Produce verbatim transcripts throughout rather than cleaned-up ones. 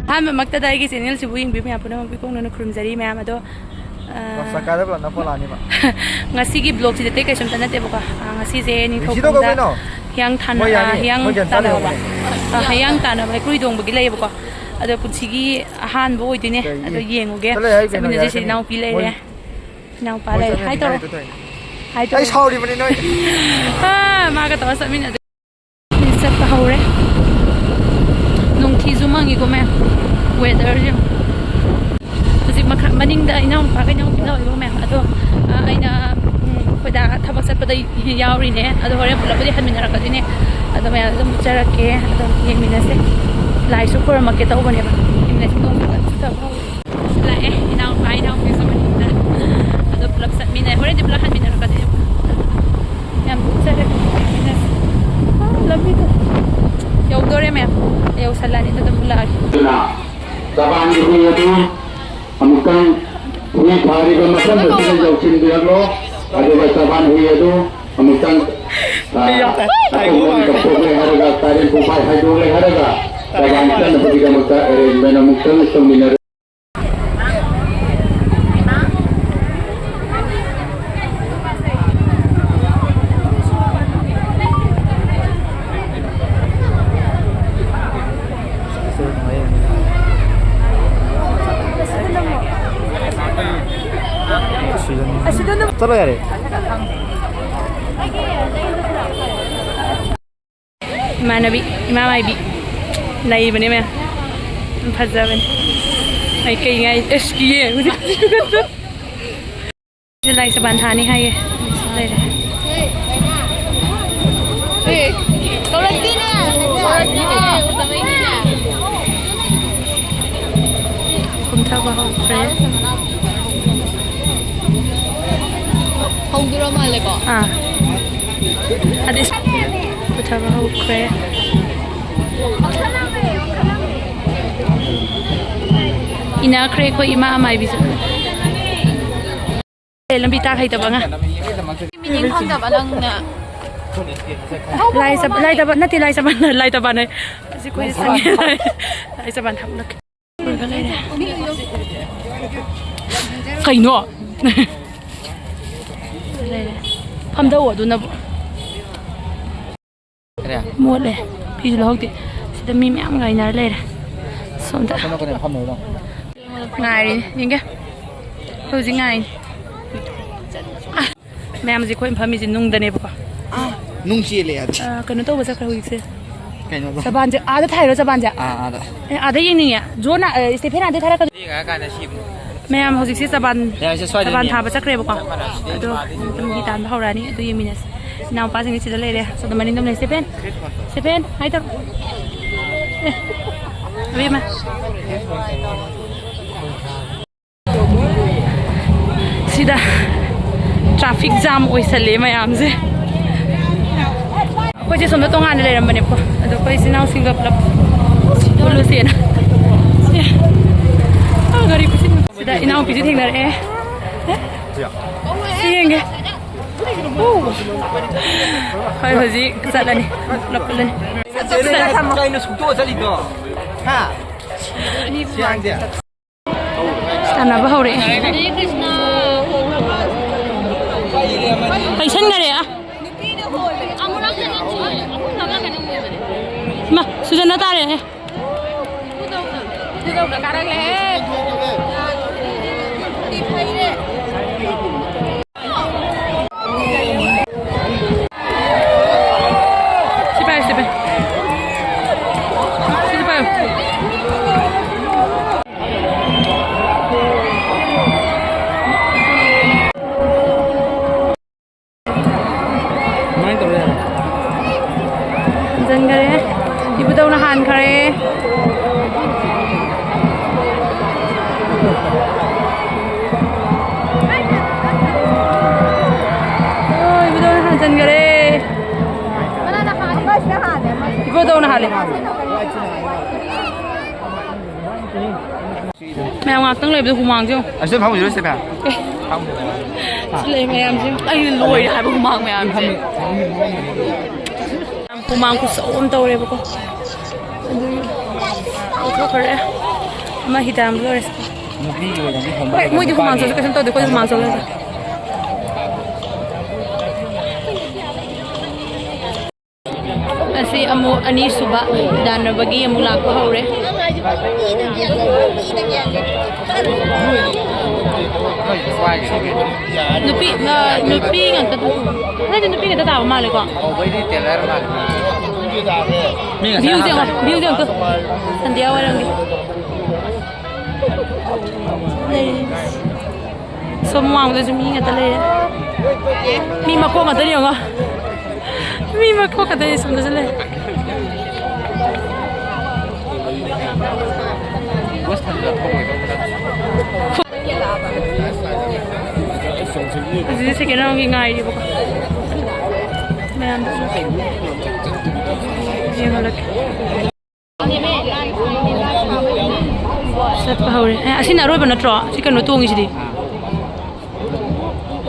ꯑꯍꯥꯟꯕꯃꯛꯇꯗ ꯑꯩꯒꯤ ꯆꯦꯅꯦꯜꯁꯤꯕꯨ ꯌꯦꯡꯕꯤꯕ ꯃꯌꯥꯝ ꯄꯨꯝꯅꯃꯛꯄꯨ ꯏꯀꯣꯡꯗꯅ ꯈꯨꯔꯨꯝꯖꯔꯤ ꯃꯌꯥꯝ꯫ ꯑꯗꯣ, ꯑ, ꯆꯥꯛ ꯆꯥꯗꯕ ꯅꯄꯣꯂꯥꯅꯤꯕ꯫ ꯉꯁꯤꯒꯤ ꯕ꯭ꯂꯣꯒꯁꯤꯗꯤ ꯑꯇꯩ ꯀꯩꯁꯨꯝꯇ ꯅꯠꯇꯦꯕꯀꯣ꯫ ꯑ, ꯉꯁꯤꯁꯦ ꯅꯤꯡꯊꯧꯈꯣꯡꯗ ꯀꯩꯅꯣ? ꯍꯤꯌꯥꯡ ꯊꯥꯟ-, ꯃꯣꯏ ꯑ, ꯌꯥꯅꯤ꯫ ꯍꯤꯌꯥꯡ ꯃꯣꯏ ꯒ꯭ꯌꯥꯟ ꯇꯥꯅ ꯇꯥꯅꯕ꯫ ꯌꯧꯕꯅꯦ꯫ ꯑ, ꯍꯤꯌꯥꯡ ꯇꯥꯅꯕ ꯍꯩꯀ꯭ꯔꯨ ꯍꯤꯗꯣꯡꯕꯒꯤ ꯂꯩꯌꯦꯕꯀꯣ꯫ ꯑꯗꯣ ꯄꯨꯟꯁꯤꯒꯤ ꯑꯍꯥꯟꯕ ꯑꯣꯏꯗꯣꯏꯅꯦ꯫ ꯀꯩ? ꯑꯗꯣ ꯌꯦꯡꯉꯨꯒꯦ꯫ ꯆꯠꯂꯣꯍꯦ, ꯑꯩ ꯀꯩꯅꯣ ꯆꯠꯃꯤꯟꯅꯁꯦ꯫ ꯁꯤ ꯌꯥꯔꯛꯀꯅꯤ꯫ ꯏꯅꯥꯎꯄꯤ ꯂꯩꯔꯦ꯫ ꯃꯣꯏ ꯏꯅꯥꯎꯄꯥ ꯃꯣꯏ ꯂꯩꯔꯦ꯫ ꯆꯠꯃꯤꯟꯅꯁꯦ ꯍꯥꯏ ꯇꯧꯔꯣ꯫ ꯍꯥꯏꯗꯣ ꯇꯧꯔꯤꯅꯦ꯫ ꯍꯥꯏ ꯇꯧꯔꯣ꯫ ꯑꯩ ꯁꯥꯎꯔꯤꯕꯅꯤ ꯅꯣꯏ꯫ ꯑ, ꯃꯥꯒ ꯇꯧꯔ ꯆꯠꯃꯤꯟꯅꯗꯣꯏ꯫ ꯆꯠꯄ ꯍꯧꯔꯦ꯫ ꯅꯨꯡꯊꯤꯁꯨ ꯃꯪꯉꯤꯀꯣ ꯃꯌꯥꯝ꯫ ꯋꯦꯗꯔꯁꯦ ꯌꯦꯡꯉꯣ꯫ ꯍꯧꯖꯤꯛ ꯃꯈꯥ, ꯃꯅꯤꯡꯗ ꯏꯅꯥꯎꯅꯨꯄꯥꯒ ꯏꯅꯥꯎꯄꯤ ꯂꯥꯛꯏꯕ ꯃꯌꯥꯝ꯫ ꯑꯗꯣ, ꯑ, ꯑꯩꯅ, ꯎꯝ, ꯑꯩꯈꯣꯏꯗ ꯊꯕꯛ ꯆꯠꯄꯗ ꯌꯥꯎꯔꯤꯅꯦ꯫ ꯑꯗꯣ ꯍꯣꯔꯦꯟ ꯄꯨꯂꯞꯄꯨꯗꯤ ꯍꯟꯃꯤꯟꯅꯔꯛꯀꯗꯣꯏꯅꯦ꯫ ꯑꯗꯣ ꯃꯌꯥꯝꯗ ꯑꯗꯨꯝ ꯎꯠꯆꯔꯛꯀꯦ꯫ ꯑꯗꯨꯝ ꯌꯦꯡꯃꯤꯟꯅꯁꯦ꯫ ꯂꯥꯏꯁꯨ ꯈꯣꯏꯔꯝꯃꯛꯀꯦ ꯇꯧꯕꯅꯦꯕ꯫ ꯌꯦꯡꯃꯤꯟꯅꯁꯦ꯫ ꯅꯣꯡ ꯈꯤꯇꯪ ꯆꯨꯊꯕ ꯍꯧꯔꯦ꯫ ꯂꯥꯛꯑꯦ, ꯏꯅꯥꯎꯄꯥ, ꯏꯅꯥꯎꯄꯤꯁꯨ ꯃꯅꯤꯡꯗ꯫ ꯑꯗꯣ ꯄꯨꯂꯞ ꯆꯠꯃꯤꯟꯅꯩ꯫ ꯍꯣꯔꯦꯟꯗꯤ ꯄꯨꯂꯞ ꯍꯟꯃꯤꯟꯅꯔꯛꯀꯗꯣꯏꯅꯦꯕ꯫ ꯌꯥꯝ ꯆꯠꯆꯔꯦ꯫ ꯑꯥ, ꯂꯝꯕꯤꯗꯣ ꯌꯧꯗꯣꯔꯦ ꯃꯌꯥꯝ꯫ ꯌꯧꯁꯜꯂꯛꯑꯅꯤ, ꯑꯗꯨꯝ ꯂꯥꯛꯑꯒꯦ꯫ ꯑꯗꯨꯅ ꯆꯕꯥꯟꯒꯤ ꯍꯨꯏ ꯑꯗꯨ ꯑꯃꯨꯛꯇꯪ ꯍꯨꯏ ꯐꯥꯔꯤꯕ ꯃꯐꯝ ꯑꯁꯤꯗ ꯌꯧꯁꯤꯟꯕꯤꯔꯛꯂꯣ꯫ ꯑꯗꯨꯒ ꯆꯕꯥꯟ ꯍꯨꯏ ꯑꯗꯨ ꯑꯃꯨꯛꯇꯪ, ꯑ, ꯑꯀꯣꯟꯕꯒꯤ ꯀꯞꯊꯣꯛꯂꯦ ꯍꯥꯏꯔꯒ, ꯀꯥꯔꯦꯟ ꯄꯨꯡꯐꯥꯏ ꯍꯥꯏꯗꯣꯛꯂꯦ ꯍꯥꯏꯔꯒ, ꯆꯕꯥꯟ ꯆꯠꯅꯕꯒꯤꯗꯃꯛꯇ arrangement ꯑꯃꯨꯛꯇꯪ ꯇꯧꯃꯤꯟꯅꯔꯦ꯫ ꯆꯠꯂꯣ ꯌꯥꯔꯦ꯫ ꯏꯃꯥꯟꯅꯕꯤ, ꯏꯃꯥ ꯃꯥꯏꯕꯤ ꯂꯩꯕꯅꯦ ꯃꯌꯥꯝ꯫ ꯌꯥꯝ ꯐꯖꯕꯅꯦ꯫ ꯑꯩ ꯀꯩ ꯉꯥꯏ-, ꯑꯁ, ꯀꯤꯌꯦ꯫ ꯍꯧꯖꯤꯛ ꯂꯥꯏ ꯁꯕꯥꯟ ꯊꯥꯅꯤ ꯍꯥꯏꯌꯦ꯫ ꯂꯩꯔꯦ꯫ ꯀꯨꯝꯊꯕ ꯍꯧꯈ꯭ꯔꯦ꯫ ꯍꯧꯗꯣꯔ ꯃꯥꯜꯂꯦꯀꯣ? ꯑꯥ꯫ ꯑꯗꯩ ꯄꯨꯊꯕ ꯍꯧꯈ꯭ꯔꯦ꯫ ꯏꯟꯅꯈ꯭ꯔꯦ ꯑꯩꯈꯣꯏ ꯏꯃꯥ ꯑꯃꯥꯏꯕꯤꯁꯨ꯫ ꯑꯦ, ꯂꯝꯕꯤ ꯇꯥꯛ ꯍꯩꯇꯕ ꯑꯉꯥꯡ꯫ ꯃꯤꯅꯤꯡ ꯈꯪꯗꯕ ꯅꯪꯅ꯫ ꯂꯥꯏ ꯆꯕ-, ꯂꯥꯏ ꯇꯕ-, ꯅꯠꯇꯦ, ꯂꯥꯏ ꯆꯕ-, ꯂꯥꯏ ꯇꯕꯥꯟ ꯍꯥꯏ꯫ ꯑꯩꯈꯣꯏ ꯆꯪꯉꯦ꯫ ꯑꯩ ꯆꯕꯥꯟ ꯊꯝꯂꯛꯀꯦ꯫ ꯂꯣꯏꯔꯒ ꯂꯩꯔꯦ꯫ ꯀꯩꯅꯣ? ꯂꯩꯔꯦ꯫ ꯐꯝꯗꯧꯑꯣ ꯑꯗꯨꯅꯕꯨ꯫ ꯀꯔꯤ? ꯃꯣꯠꯂꯦ꯫ ꯐꯤꯁꯨ ꯂꯧꯍꯧꯗꯦ꯫ ꯁꯤꯗ ꯃꯤ ꯃꯌꯥꯝ ꯉꯥꯏꯅꯔ ꯂꯩꯔꯦ꯫ ꯁꯣꯝꯗ꯫ ꯀꯩꯅꯣ, ꯀꯩꯅꯣ, ꯐꯝꯃꯣ, ꯐꯝꯃꯣ꯫ ꯉꯥꯏꯔꯤꯅꯦ꯫ ꯌꯦꯡꯒꯦ꯫ ꯍꯧꯖꯤꯛ ꯉꯥꯏꯅꯤ꯫ ꯃꯌꯥꯝꯁꯦ ꯑꯩꯈꯣꯏ ꯐꯝꯃꯤꯁꯦ ꯅꯨꯡꯗꯅꯦꯕꯀꯣ꯫ ꯅꯨꯡ ꯆꯦꯜꯂꯦ ꯌꯥꯗꯦ꯫ ꯑ, ꯀꯩꯅꯣ ꯇꯧꯕ ꯆꯠꯈ꯭ꯔꯦ ꯍꯧꯖꯤꯛꯁꯦ꯫ ꯀꯩꯅꯣꯗꯣ? ꯆꯕꯥꯟꯁꯦ ꯑꯥꯗ ꯊꯥꯏꯔꯣ ꯆꯕꯥꯟꯁꯦ? ꯑꯥ, ꯑꯥꯗ꯫ ꯑꯦ, ꯑꯥꯗ ꯌꯦꯡꯅꯤꯡꯉꯦ꯫ ꯖꯣꯟꯅ, ꯑ, ꯁ꯭ꯇꯦꯐꯦꯟ ꯑꯥꯗ ꯊꯥꯔꯛꯀꯗꯣꯏ꯫ ꯃꯌꯥꯝ ꯍꯧꯖꯤꯛꯁꯦ ꯆꯕꯥꯟ, ꯃꯌꯥꯝꯁꯦ ꯁ꯭ꯋꯥꯏꯗ ꯆꯕꯥꯟ ꯃꯤ ꯊꯥꯕ ꯆꯠꯈ꯭ꯔꯦꯕꯀꯣ꯫ ꯆꯞ ꯃꯥꯟꯅꯩ꯫ ꯑꯗꯣ ꯃꯤ ꯇꯥꯟꯕ ꯍꯧꯔꯛꯑꯅꯤ꯫ ꯑꯗꯨ ꯌꯦꯡꯃꯤꯟꯅꯁꯦ꯫ ꯏꯅꯥꯎꯄꯥꯁꯤꯡꯅ ꯁꯤꯗ ꯂꯩꯔꯦ꯫ ꯁꯣꯝꯗ ꯃꯅꯤꯡꯗ ꯂꯩ꯫ ꯁ꯭ꯇꯦꯐꯦꯟ! ꯁ꯭ꯇꯦꯐꯦꯟ! ꯍꯥꯏ ꯇꯧꯔꯣ꯫ ꯑꯦ, ꯑꯕꯦꯝꯃ꯫ ꯁꯤꯗ traffic jam ꯑꯣꯏꯁꯜꯂꯦ ꯃꯌꯥꯝꯁꯦ꯫ ꯑꯩꯈꯣꯏꯁꯦ ꯁꯣꯝꯗ ꯇꯣꯉꯥꯟꯅ ꯂꯩꯔꯝꯕꯅꯦꯕꯀꯣ, ꯑꯗꯣ ꯑꯩꯈꯣꯏ ꯏꯆꯤꯟ ꯏꯅꯥꯎꯁꯤꯡꯒ ꯄꯨꯂꯞ ꯄꯨꯜꯂꯨꯁꯦꯅ꯫ ꯑꯦ, ꯑꯥ, ꯒꯥꯔꯤ ꯈꯨꯆꯤꯟ꯫ ꯁꯤꯗ ꯏꯅꯥꯎꯄꯤꯁꯨ ꯊꯦꯡꯅꯔꯛꯑꯦ꯫ ꯑꯦ, ꯁꯤ ꯌꯦꯡꯒꯦ꯫ ꯎ꯫ ꯍꯣꯏ, ꯍꯧꯖꯤꯛ ꯆꯠꯂꯅꯤ꯫ ꯄꯨꯂꯞ ꯄꯨꯜꯂꯅꯤ꯫ ꯀꯩꯅꯣ ꯁꯨꯛꯇꯣꯛꯑ ꯆꯠꯂꯤꯗꯣ? ꯍꯥ? ꯁꯤ ꯑꯉꯥꯡꯁꯦ꯫ ꯁꯥꯟꯅꯕ ꯍꯧꯔꯛꯑꯦ꯫ ꯄꯩꯁꯟꯈꯔꯦ꯫ ꯑ꯫ ꯏꯃꯥ, ꯁꯨꯖꯟꯅ ꯇꯥꯔꯦꯍꯦ꯫ ꯁꯤ ꯄꯥꯏꯌꯨ, ꯁꯤ ꯄꯥꯏꯌꯨ꯫ ꯁꯤꯁꯨ ꯄꯥꯏꯌꯨ꯫ ꯀꯃꯥꯏꯅ ꯇꯧꯔꯦ? ꯍꯟꯖꯟꯈꯔꯦ꯫ ꯏꯕꯨꯙꯧꯅ ꯍꯥꯟꯈꯔꯦ꯫ ꯑꯣ, ꯏꯕꯨꯙꯧꯅ ꯍꯥꯟꯖꯟꯈꯔꯦ꯫ ꯏꯕꯨꯙꯧꯅ ꯍꯥꯜꯂꯦ꯫ ꯃꯌꯥꯝ ꯉꯥꯛꯇꯪ ꯂꯩꯕꯗ ꯍꯨꯃꯥꯡꯁꯦ ꯌꯦꯡꯉꯨ꯫ ꯑꯁꯤꯗ ꯐꯝꯃꯨꯁꯤꯔꯣ ꯁꯤꯗ? ꯁꯤ ꯂꯩ ꯃꯌꯥꯝꯁꯦ ꯌꯦꯡꯉꯨ꯫ ꯑꯩ ꯂꯣꯏꯔꯦ ꯍꯥꯏꯕ ꯍꯨꯃꯥꯡ ꯃꯌꯥꯝꯁꯦ꯫ ꯌꯥꯝ ꯍꯨꯃꯥꯡ ꯈꯨꯁꯧ ꯑꯃ ꯇꯧꯔꯦꯕꯀꯣ꯫ ꯂꯧꯊꯣꯛꯈ꯭ꯔꯦ꯫ ꯑꯃ ꯍꯤꯗꯥꯝ ꯂꯣꯏꯔꯦ꯫ ꯅꯨꯄꯤꯒꯤ ꯑꯣꯏꯅꯗꯤ ꯍꯣꯏ, ꯃꯣꯏꯗꯤ ꯍꯨꯃꯥꯡ ꯁꯧꯔꯁꯨ ꯀꯩꯁꯨꯝ ꯇꯧꯗꯦ, ꯑꯩꯈꯣꯏꯗꯤ ꯍꯨꯃꯥꯡ ꯁꯧꯔꯁꯨ꯫ ꯑꯁꯤ ꯑꯃꯨꯛ ꯑꯅꯤꯁꯨꯕ ꯗꯥꯟꯅꯕꯒꯤ ꯑꯃꯨꯛ ꯂꯥꯛꯄ ꯍꯧꯔꯦ꯫ ꯅꯨꯄꯤ, ꯑ, ꯅꯨꯄꯤ ꯉꯥꯛꯇ, ꯅꯠꯇꯦ, ꯅꯨꯄꯤ ꯉꯥꯛꯇ ꯇꯥꯕ ꯃꯥꯜꯂꯦꯀꯣ꯫ ꯃꯤ ꯉꯁꯥꯏ ꯚ꯭ꯌꯨꯁꯦ ꯌꯦꯡꯉꯣ, ꯍꯥꯞꯄ ꯚ꯭ꯌꯨꯁꯦ ꯌꯦꯡꯉꯣ꯫ ꯁꯟꯙ꯭ꯌꯥ ꯋꯥꯏꯔꯝꯒꯤ꯫ ꯁꯣꯝ ꯋꯥꯡꯃꯗꯁꯨ ꯃꯤ ꯉꯥꯛꯇ ꯂꯩꯔꯦ꯫ ꯃꯤ ꯃꯀꯣꯛ ꯉꯥꯛꯇꯅꯤ ꯌꯦꯡꯉꯣ꯫ ꯃꯤ ꯃꯀꯣꯛ ꯉꯥꯛꯇꯅꯤ ꯁꯣꯝꯗꯁꯨ ꯂꯩ꯫ ꯍꯧꯖꯤꯛ second round ꯒꯤ ꯉꯥꯏꯔꯤꯕꯀꯣ꯫ ꯃꯌꯥꯝꯗꯁꯨ ꯌꯦꯡꯍꯜꯂꯛꯀꯦ꯫ ꯆꯠꯄ ꯍꯧꯔꯦ꯫ ꯑꯦ, ꯑꯁꯤꯅ ꯑꯔꯣꯏꯕ ꯅꯠꯇ꯭ꯔꯣ? ꯁꯤ ꯀꯩꯅꯣ ꯇꯣꯡꯉꯤꯁꯤꯗꯤ꯫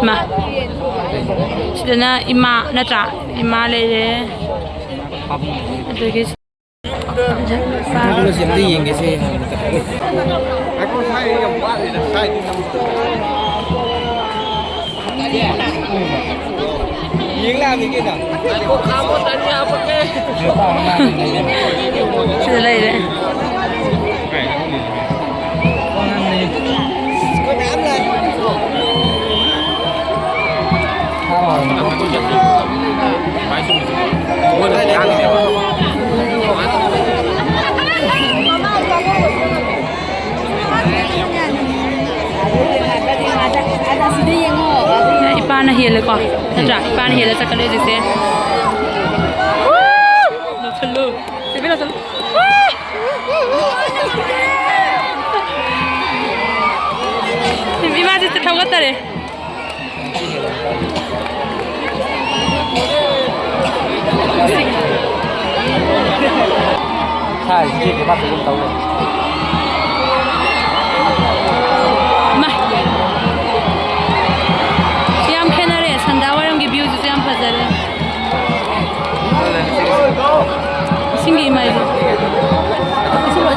ꯏꯃꯥ꯫ ꯁꯤꯗꯅ ꯏꯃꯥ ꯅꯠꯇ꯭ꯔꯥ? ꯏꯃꯥ ꯂꯩꯔꯦ꯫ ꯑꯗꯒꯤ ꯁꯤ-, ꯇꯦꯛꯅꯣꯂꯣꯖꯤ ꯑꯝꯇ ꯌꯦꯡꯒꯦꯁꯦ ꯍꯥꯏꯕꯗ꯫ ꯌꯦꯡ ꯂꯥꯛꯑꯃꯤ ꯀꯩꯅꯣ꯫ ꯁꯤꯗ ꯂꯩꯔꯦ꯫ ꯑꯩꯈꯣꯏ ꯃꯌꯥꯝ ꯂꯥꯛꯑꯦ꯫ ꯏꯄꯥꯅ ꯍꯦꯜꯂꯦꯀꯣ, ꯅꯠꯇ꯭ꯔꯥ? ꯏꯄꯥꯅ ꯍꯦꯜꯂ ꯆꯠꯀꯅꯤ ꯍꯧꯖꯤꯛꯁꯦ꯫ ꯂꯧꯁꯜꯂꯨ꯫ ꯆꯦ ꯕꯦꯂꯥ ꯆꯠꯂꯨ꯫ ꯏꯃꯥꯁꯦ ꯊꯧꯒꯠꯇꯔꯦ꯫ ꯁꯥꯏ, ꯏꯆꯦꯒꯤ ꯃꯥ ꯐꯖꯅ ꯇꯧ ꯂꯩ꯫ ꯃꯥ꯫ ꯌꯥꯝ ꯈꯦꯠꯅꯔꯦ, ꯁꯟꯗꯥ ꯋꯥꯏꯔꯝꯒꯤ view ꯁꯤꯁꯨ ꯌꯥꯝ ꯐꯖꯔꯦ꯫ ꯏꯁꯤꯡꯒꯤ ꯏꯃꯥꯏꯁꯦ꯫ ꯏꯁꯤꯡ ꯂꯣꯏ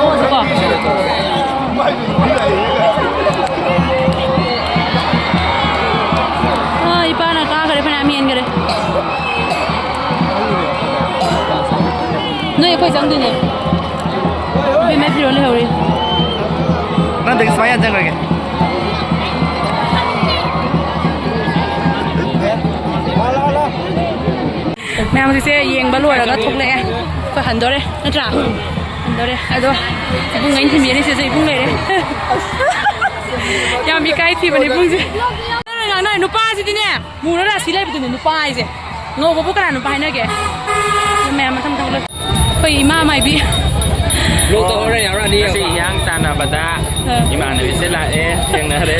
ꯏꯕꯦꯝꯃ ꯐꯤꯔꯣꯜ ꯂꯩꯍꯧꯔꯤ꯫ ꯅꯪꯗꯒꯤ ꯁꯨꯃꯥꯏꯅ ꯌꯥꯟꯖꯪꯈ꯭ꯔꯒꯦ꯫ ꯃꯌꯥꯝ ꯍꯧꯖꯤꯛꯁꯦ ꯌꯦꯡꯕ ꯂꯣꯏꯔꯒ ꯊꯣꯛꯂꯛꯑꯦ꯫ ꯑꯩꯈꯣꯏ ꯍꯟꯗꯣꯔꯦ, ꯅꯠꯇ꯭ꯔꯥ? ꯍꯟꯗꯣꯔꯦ꯫ ꯑꯗꯣ ꯏꯕꯨꯡ ꯑꯩꯅ ꯊꯤꯟꯕꯤꯔꯅꯤ, ꯁꯤꯗꯁꯨ ꯏꯕꯨꯡ ꯂꯩꯔꯦ꯫ ꯌꯥꯝ ꯏꯀꯥꯏ ꯊꯤꯕꯅꯦ ꯏꯕꯨꯡꯁꯦ꯫ ꯅꯪꯅ ꯉꯥꯡꯅꯔꯦ, ꯅꯨꯄꯥꯁꯤꯗꯤꯅꯦ꯫ ꯃꯨꯔ ꯔꯥꯁꯤ ꯂꯩꯕꯗꯨꯅꯦ ꯅꯨꯄꯥ ꯍꯥꯏꯁꯦ꯫ ꯉꯧꯕꯕꯨ ꯀꯅꯥ ꯅꯨꯄꯥ ꯍꯥꯏꯅꯒꯦ? ꯃꯌꯥꯝ ꯃꯊꯪ ꯃꯊꯪ ꯂꯣꯏ-, ꯑꯩꯈꯣꯏ ꯏꯃꯥ ꯃꯥꯏꯕꯤ꯫ ꯂꯣꯛ ꯇꯧꯍꯧꯔꯦ, ꯌꯥꯎꯔꯛꯑꯅꯤ ꯉꯁꯤ ꯌꯦꯡꯉꯣ꯫ ꯏꯍꯥꯡ ꯇꯥꯟꯅꯕꯗ ꯑꯥ꯫ ꯏꯃꯥꯟꯅꯕꯤꯁꯦ ꯂꯥꯛꯑꯦ, ꯊꯦꯡꯅꯔꯦ꯫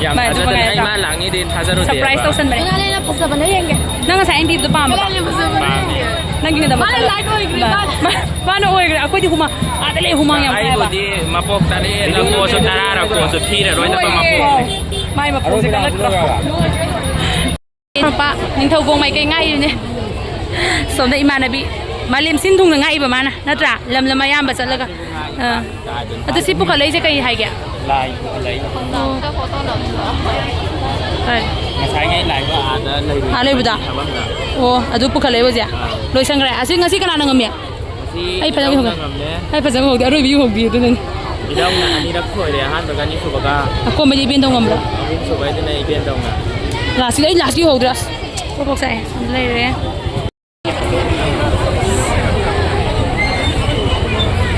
ꯌꯥꯝ ꯃꯥꯏ ꯑꯗꯨ ꯊꯥꯖꯗꯅ ꯃꯉꯥꯏ ꯑꯩ ꯇꯥ-, ꯃꯥ ꯂꯥꯛꯅꯤꯗꯤ ꯊꯥꯖꯔꯨꯗꯦꯕ꯫ Surprise ꯇꯧꯁꯟꯕꯅꯦ꯫ ꯀꯅꯥꯅ ꯍꯦꯟꯅ ꯐꯖꯕꯅꯣ ꯌꯦꯡꯒꯦ꯫ ꯅꯪ ꯉꯁꯥꯏ ꯑꯩꯅ ꯄꯤꯕꯗꯣ ꯄꯥꯝꯕ꯭ꯔꯣ? ꯀꯅꯥꯅ ꯍꯦꯟꯅ ꯐꯖꯕꯅꯣ ꯌꯦꯡꯒꯦ꯫ ꯅꯪꯒꯤꯅ ꯗꯕꯜ ꯃꯥꯅ ꯀꯂꯔ꯫ Light ꯑꯣꯏꯈ꯭ꯔꯦ, ꯃꯥ-, ꯃꯥꯅ꯫ ꯃꯥ-, ꯃꯥꯅ ꯑꯣꯏꯈ꯭ꯔꯦ꯫ ꯑꯩꯈꯣꯏꯗꯤ ꯍꯨꯃꯥꯡ ꯑꯥꯗ ꯂꯩ, ꯍꯨꯃꯥꯡ ꯌꯥꯝ ꯊꯣꯛꯑꯦꯕ꯫ ꯑꯩꯕꯨꯗꯤ ꯃꯄꯣꯛꯇꯅꯤ ꯂꯝꯒꯣꯁꯨ ꯇꯔꯥꯔꯛ ꯀꯣꯟꯁꯨ ꯊꯤꯔꯔꯣꯏꯗꯕ ꯃꯄꯣꯛꯅꯤ꯫ ꯃꯥꯏ ꯃꯄꯣꯛꯁꯦ ꯀꯜꯂꯛꯇ꯭ꯔꯣ? ꯅꯨꯄꯥ ꯅꯤꯡꯊꯧꯒꯣꯡ ꯃꯥꯏꯀꯩ ꯉꯥꯛꯏꯅꯦ꯫ ꯁꯣꯝꯗ ꯏꯃꯥꯟꯅꯕꯤ ꯃꯥꯂꯦꯝ ꯁꯤꯟ ꯊꯨꯡꯅ ꯉꯥꯛꯏꯕ ꯃꯥꯅ, ꯅꯠꯇ꯭ꯔꯥ? ꯂꯝ ꯂꯝ ꯑꯌꯥꯝꯕ ꯆꯠꯂꯒ꯫ ꯑꯥ꯫ ꯑꯗꯨ ꯁꯤ ꯄꯨꯈꯠꯂꯛꯏꯁꯦ ꯀꯩ ꯍꯥꯏꯒꯦ? ꯂꯥꯏ ꯄꯨꯈꯠꯂꯛꯏ꯫ ꯀꯩ? ꯉꯁꯥꯏꯉꯩ ꯂꯥꯏꯗꯣ ꯑꯥꯗ ꯂꯩꯔꯨꯏ꯫ ꯑꯥ, ꯂꯩꯕꯗꯣ? ꯊꯕꯛꯅ꯫ ꯑꯣ, ꯑꯗꯨ ꯄꯨꯈꯠꯂꯛꯏꯕ ꯍꯧꯖꯤꯛ? ꯑꯥ꯫ ꯂꯣꯏꯁꯟꯈ꯭ꯔꯦ꯫ ꯑꯁꯤ ꯉꯁꯤ ꯀꯅꯥꯅ ꯉꯝꯃꯤ? ꯉꯁꯤ ꯑꯩ ꯐꯖꯅ ꯏꯙꯧꯅ ꯌꯦꯡꯍꯧꯗꯦ꯫ ꯉꯝꯃꯦ꯫ ꯑꯩ ꯐꯖꯅ ꯎꯍꯧꯗꯦ꯫ ꯑꯔꯣꯏꯕ ꯎꯍꯧꯗꯦ ꯑꯗꯨꯅꯅꯤ꯫ ꯏꯙꯧꯅ ꯑꯅꯤꯔꯛ ꯊꯣꯏꯔꯦ, ꯑꯍꯥꯟꯕꯒ ꯑꯅꯤꯁꯨꯕꯒ꯫ ꯑꯀꯣꯟꯕꯗꯤ ꯏꯕꯦꯟꯗꯧ ꯉꯝꯕ꯭ꯔꯣ? ꯑꯍꯨꯝꯁꯨꯕꯩꯗꯨꯅ ꯏꯕꯦꯟꯗꯧꯅ꯫ ꯂꯥꯁꯀꯤꯗꯣ ꯑꯩ ꯂꯥꯁꯀꯤ ꯎꯍꯧꯗ꯭ꯔꯦ꯫ ꯑꯁ, ꯀꯣꯛ ꯀꯣꯛ ꯆꯥꯛꯑꯦ꯫ ꯑꯗꯨ ꯂꯩꯔꯦ꯫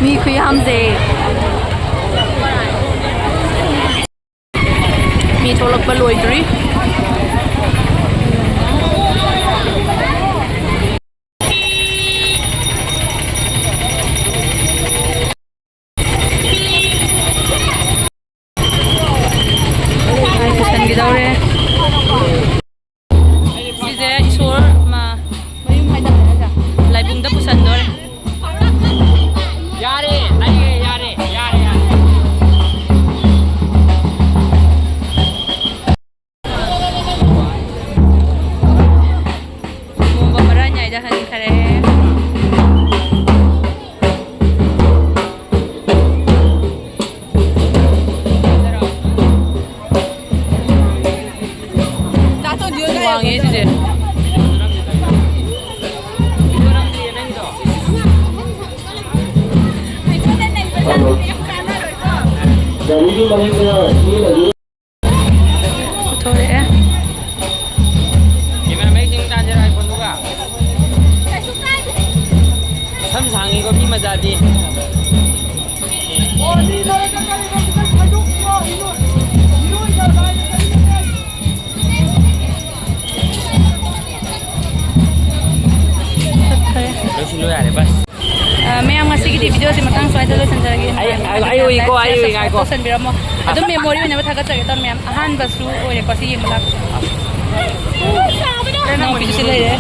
ꯃꯤ ꯈꯨꯌꯥꯝꯁꯦ꯫ ꯃꯤ ꯊꯣꯛꯂꯛꯄ ꯂꯣꯏꯗ꯭ꯔꯤ꯫ ꯄꯨꯁꯟꯈꯤꯗꯧꯔꯦ꯫ ꯁꯤꯁꯦ ꯏꯁꯣꯔ ꯃ-, ꯃꯌꯨꯝ ꯍꯥꯏꯇꯥꯔꯦ, ꯅꯠꯇ꯭ꯔꯥ? ꯂꯥꯏꯕꯨꯡꯗ ꯄꯨꯁꯟꯗꯣꯔꯦ꯫ ꯌꯥꯔꯦ, ꯇꯥꯏꯌꯦ, ꯌꯥꯔꯦ, ꯌꯥꯔꯦ, ꯌꯥꯔꯦ꯫ ꯄꯨꯊꯣꯔꯛꯑꯦ꯫ ꯀꯦꯃꯦꯔꯥꯃꯦꯟꯁꯤꯡ ꯇꯥꯟꯁꯤꯔ iPhone-ꯗꯨꯒ? ꯁꯝ ꯁꯥꯡꯉꯤꯀꯣ ꯃꯤ ꯃꯆꯥꯗꯤ꯫ ꯆꯠꯈ꯭ꯔꯦ꯫ ꯂꯣꯏꯁꯤꯜꯂꯨ ꯌꯥꯔꯦ, ꯕꯁ꯫ ꯑ, ꯃꯌꯥꯝ, ꯉꯁꯤꯒꯤꯗꯤ video-ꯁꯦ ꯃꯇꯥꯡ ꯁ꯭ꯋꯥꯏꯗ ꯂꯣꯏꯁꯤꯟꯖꯔꯒꯦ꯫ ꯑꯩ, ꯑꯩ, ꯑꯩ ꯎꯏꯀꯣ, ꯑꯩ ꯎꯏ, ꯉꯥꯏꯀꯣ꯫ Subscribe ꯇꯧꯁꯟꯕꯤꯔꯝꯃꯣ꯫ ꯑꯗꯨꯝ memory ꯑꯣꯏꯅꯕ ꯊꯥꯒꯠꯆꯒꯦ ꯇꯧꯅꯦ, ꯃꯌꯥꯝ꯫ ꯑꯍꯥꯟꯕꯁꯨ ꯑꯣꯏꯔꯦꯀꯣ ꯁꯤ ꯌꯦꯡꯕ ꯂꯥꯛꯄꯁꯦ꯫ ꯏꯅꯥꯎꯄꯤꯁꯨ ꯂꯩꯔꯦ꯫